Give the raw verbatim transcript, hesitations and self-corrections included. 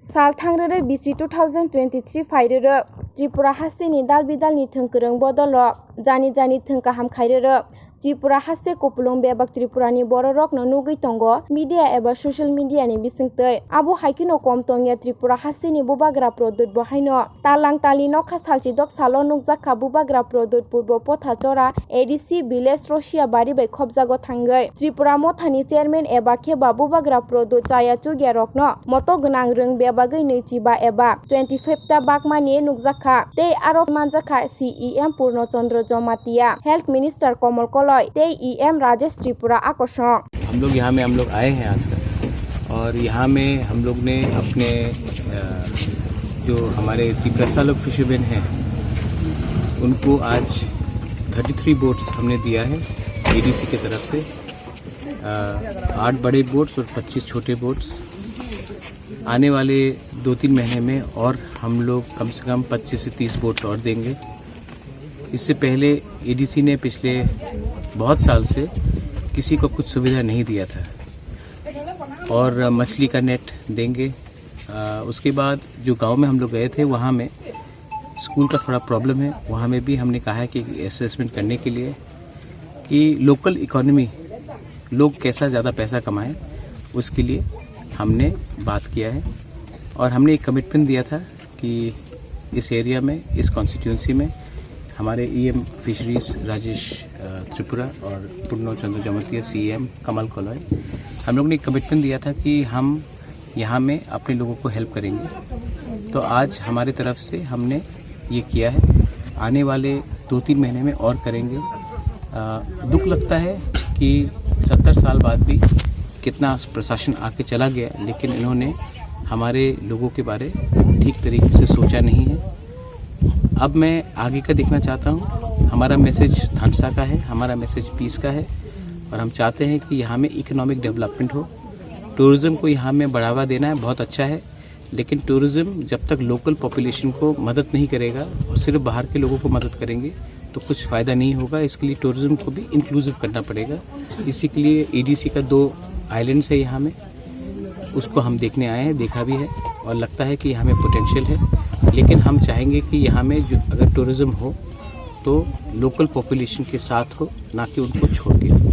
Sal thangrwrwi bisi two thousand twenty-three phairwrw Tripura hasteni dal bidalni thwng kwrwng bodolo jani jani thwng kaham khairwrw Tripura haste kupulung bebak Tripurani bororokno nugwi tongo media eba social mediani bisingtwi. Abo haikheno kom tongya Tripura hasteni bubagra Pradyot bo haino. Talang tali nokha salchi dok salo nukjakha bubagra Pradyot Purbo Pothachora A D C village Rosia bari bai khopjago thangwi Tripura mothani chairman eba khe ba bubagra Pradyot chaya chugya rokno moto gwnang rwng bebagwi nwi chiba eba twenty five ta bakmani nukjakha tei aro manjakha C E M Purno Chandra Jamatia, Health Minister Komol Koloi tei E M Rajesh Tripura akosong. हम लोग यहाँ में हम लोग आए हैं आजकल और यहाँ में हम लोग ने अपने अ, जो हमारे तिप्रसा लोग फिशरमैन हैं उनको आज थर्टी थ्री बोट्स हमने दिया है एडीसी की तरफ से। अ, आठ बड़े बोट्स और पच्चीस छोटे बोट्स। आने वाले दो तीन महीने में और हम लोग कम से कम पच्चीस से तीस बोट्स और देंगे। इससे पहले एडीसी ने पिछले बहुत साल से किसी को कुछ सुविधा नहीं दिया था। और मछली का नेट देंगे। अ, उसके बाद जो गांव में हम लोग गए थे वहाँ में स्कूल का थोड़ा प्रॉब्लम है, वहाँ में भी हमने कहा है कि असेसमेंट करने के लिए कि लोकल इकोनॉमी, लोग कैसा ज़्यादा पैसा कमाएं, उसके लिए हमने बात किया है। और हमने एक कमिटमेंट दिया था कि इस एरिया में, इस कॉन्स्टिट्यूएंसी में हमारे ईएम फिशरीज राजेश अ, त्रिपुरा और पूर्णो चंद्र जमातिया सीएम कमल कोलोय, हम लोग ने कमिटमेंट दिया था कि हम यहाँ में अपने लोगों को हेल्प करेंगे। तो आज हमारे तरफ से हमने ये किया है। आने वाले दो तीन महीने में और करेंगे। अ, दुख लगता है कि सत्तर साल बाद भी कितना प्रशासन आके चला गया, लेकिन इन्होंने हमारे लोगों के बारे ठीक तरीके से सोचा नहीं है। अब मैं आगे का देखना चाहता हूँ। हमारा मैसेज थानसा का है, हमारा मैसेज पीस का है और हम चाहते हैं कि यहाँ में इकोनॉमिक डेवलपमेंट हो। टूरिज्म को यहाँ में बढ़ावा देना है, बहुत अच्छा है, लेकिन टूरिज्म जब तक लोकल पॉपुलेशन को मदद नहीं करेगा और सिर्फ बाहर के लोगों को मदद करेंगे तो कुछ फ़ायदा नहीं होगा। इसके लिए टूरिज्म को भी इंक्लूसिव करना पड़ेगा। इसी के लिए एडीसी का दो आइलैंड्स है यहाँ में, उसको हम देखने आए हैं, देखा भी है और लगता है कि यहाँ में पोटेंशियल है। लेकिन हम चाहेंगे कि यहाँ में जो अगर टूरिज्म हो तो लोकल पॉपुलेशन के साथ हो, ना कि उनको छोड़ के।